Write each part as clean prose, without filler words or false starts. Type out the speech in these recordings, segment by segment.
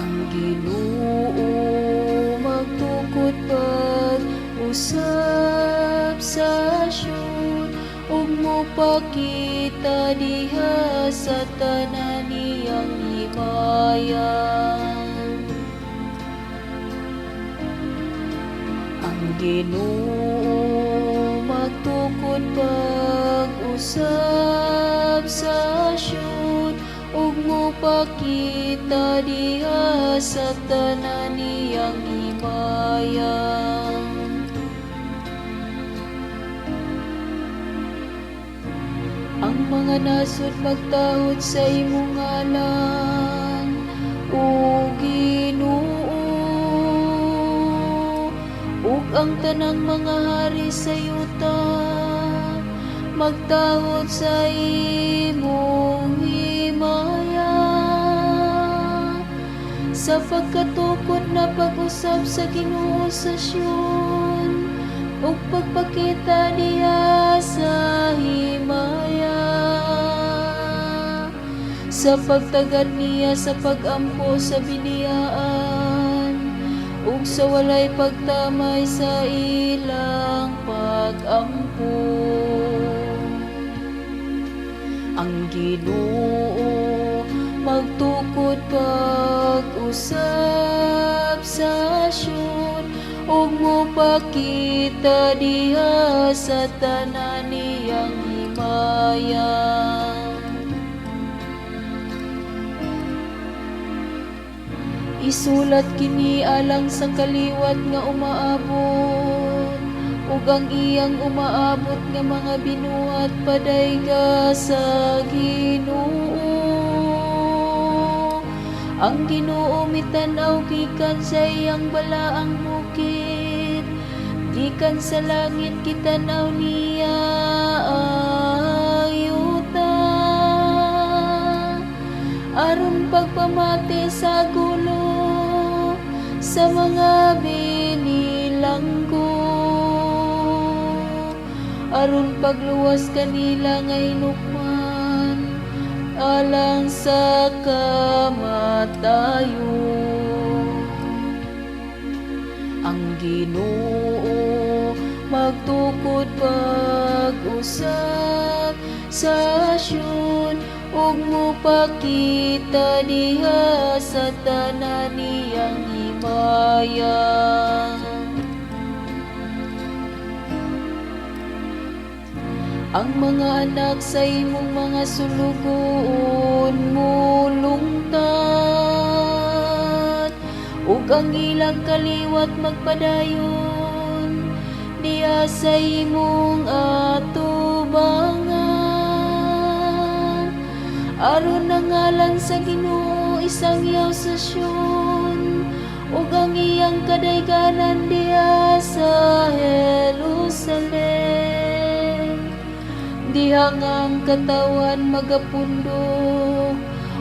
Ang Ginoo magtukod pag-usab sa Sion ug mopakita diha sa tanan niyang himaya. Ang Ginoo magtukod pag-usab sa Sion ug mopakita diha sa tanan niyang himaya. Ang mga nasod magtahod sa imong ngalan, o Ginoo, ug ang tanang mga hari sa yuta magtahod sa imong himaya. Sa pagkatukod na pag-usab sa Ginoo sa Sion ug pagpakita niya sa himaya. Sa pagtagad niya sa pag-ampo sa biniyaan ug sa walay pagtamay sa ilang pag-ampo. Ang Ginoo magtukod pag-usab sa Sion ug mopakita diha sa tanan niyang himaya. Isulat kini alang sa kaliwat nga umaabot, ug ang iyang umaabot nga mga binuhat padayga sa Ginoo. Ang Ginoo mitan-aw gikan sa iyang balaang bukid, gikan sa langit gitan-aw niya ang yuta, aron pagpamati sa gulo sa mga binilanggo, aron pagluwas kanila nga hinukman alang sa kamatayon. Ang Ginoo magtukod pag-usab sa Sion ug mopakita diha sa tanan niyang himaya. Ang mga anak sa imong mga sulugoon molungtad, ug ang ilang kaliwat magpadayon diha sa imong atubangan. Aron ang ngalan sa Ginoo isangyaw sa Sion, ug ang iyang kadayganan diha sa Jerusalem. Diha nga ang katawhan magapundok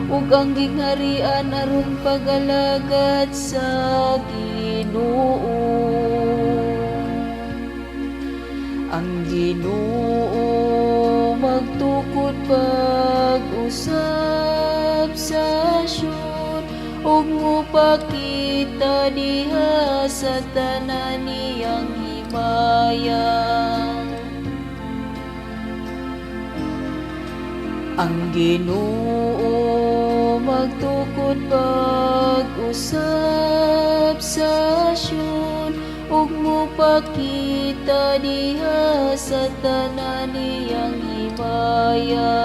ug ang gingharian aron pag-alagad sa Ginoo. Ang Ginoo magtukod pag-usab sa Sion ug mopakita diha sa tanan niyang himaya. Ang Ginoo magtukod pag-usab sa Sion ug mopakita diha sa tanan niyang himaya.